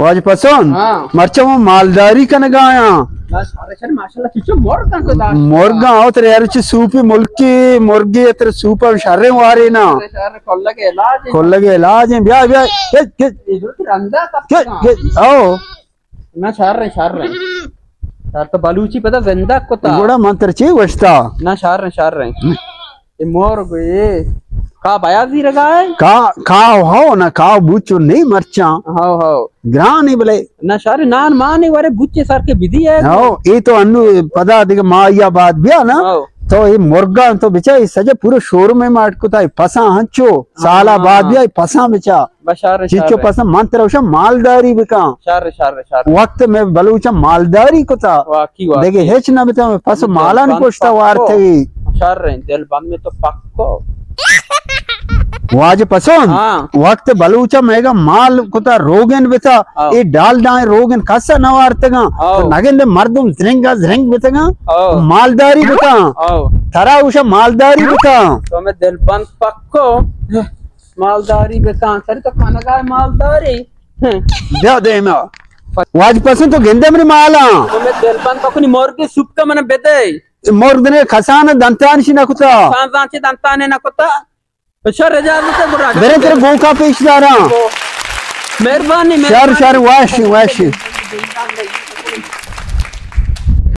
واجہ پسند، ہاں۔ مرچاں ما مالداری کنگا آیاں۔ بس، ارے شر، ماشاءاللہ، چچو مرگاں تو داشت۔ مرگاں، او ترے یار چہ سوپی ملکی، مرگی ترے سوپا شریں وارے نا۔ ارے شر، کلگ علاج ہے۔ کلگ علاج ہے، بیا، بیا، گج، گج۔ اے جو ترندا سب گج، کنا۔ گج، او۔ نہ، شر ہیں، شر ہیں۔ شر تو بلوچی پدا زندہ کتا۔ گڑا من تر چی وشتا؟ نہ، شر ہیں، شر ہیں۔ اے مور گوئے۔ کا بیا زیرگا ہے؟ کا، کا ہو نا، کا بوچو نہیں مرچاں۔ ہو، ہو۔ گرانی بلے۔ نہ شر، نان مانے ورے بوچے سر کے بدی ہے۔ ہو، اے تو انو پدا دیگه ما یا بعد بیا نا۔ ہو۔ تو اے مرگاں تو بچا اے سجا پورا شور میں ماٹ کتا، اے پساں ہنچو، سالا ہاں۔ بعد بیا اے پساں بچا۔ بشار، چیچو شر۔ پساں من ترا وشا مالداری بکاں۔ شر، شر، شر۔ وقت میں بلوچا مالداری کتا۔ واقعی، واقعی۔ دیگه ہچ نہ بتا، میں پس مالان پشتا وارتگی۔ شر ہیں، دل بند میں تو پکو۔ واجہ پسند، ہاں۔ وقت بلوچا میگا مال کتا روگن بتا، ہاں۔ اے ڈال ڈائیں روگن کسا نوارتگاں، ہاں۔ تو نگند مردم زرنگا زرنگ بتگاں، ہاں۔ مالداری بکاں۔ ہاں۔ ترا وشا مالداری بکاں۔ تو میں دل بند پکو۔ مالداری بکاں، سر تو کنگا مالداری۔ بیا دیما۔ واجہ پسند تو گندے منی مالاں۔ تو میں دل بند پکو نی مرگی سوپ کا من بدے۔ مرگ دنے کسان دنتان شی نکتا۔ کسان زان چی دنتان نکتا۔ شر اجازت ہے برا۔ برے تیرے گوکا پیش داراں۔ مہربانی، شر، مہربانی۔ شر، واشی، واشی۔